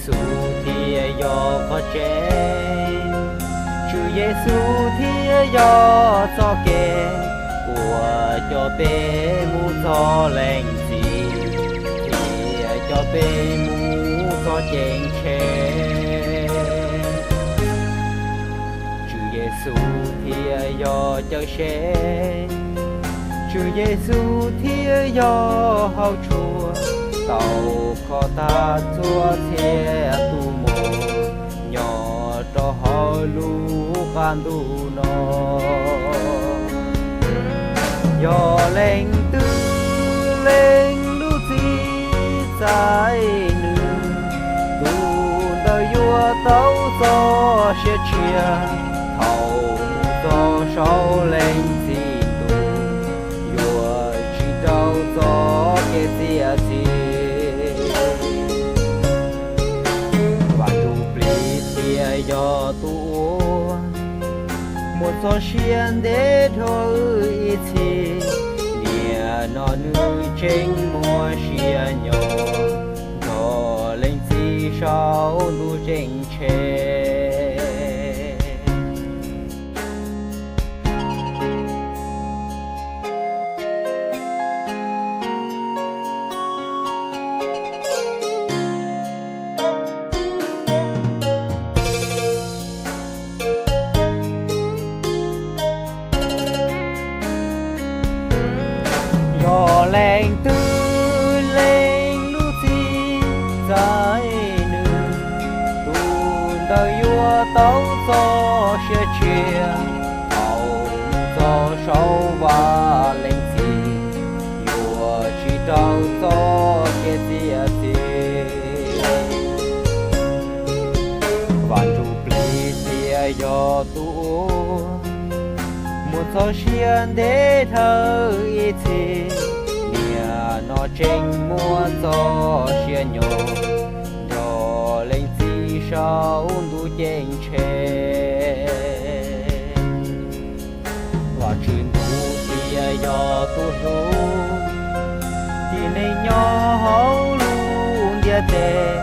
Yexus thiaj yog qhov tseeb, Tswv Yexus thiaj yog txoj kev uas coj peb mus txog lees txim, thiaj coj peb mus txog ceeb tshev. Tswv Yexus thiaj yog cawm seej, Tswv Yexus thiaj yog hauv tshuaj, tau kho tag txhua txhia tus muag nyob rau hauv lub qab ntuj no. Yog leej twg lees lub txim txais nws, tus ntawd yuav tau txoj sia tshiab. Thaum mus txog saum lees txim ntuj, yuav tsis raug txoj kev txiav txim. Vaj Ntsuj Plig thiaj yog tus uas muaj txoj sia ntev dhau ib txhis, nim no nws tseem muaj sia nyob nrog lees txim saum ntuj ceeb tshev. Yog leej twg lees lub txim txais nws, tus ntawd yuav tau txoj sia tshiab. Thaum mus txog saum vaj lees txim, yuav tsis raug txoj kev txiav txim. Vaj Ntsuj Plig thiaj yog tus uas muaj txoj sia ntev dhau ib txhis, nim no tseem muaj txoj sia nyob nrog lees txim saum ntuj ceeb tshev. Vaj Tswv Ntuj thiaj yog tus hlub tib neeg nyob hauv lub ntiaj teb,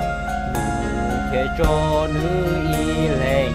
nws thiaj tso nws ib leeg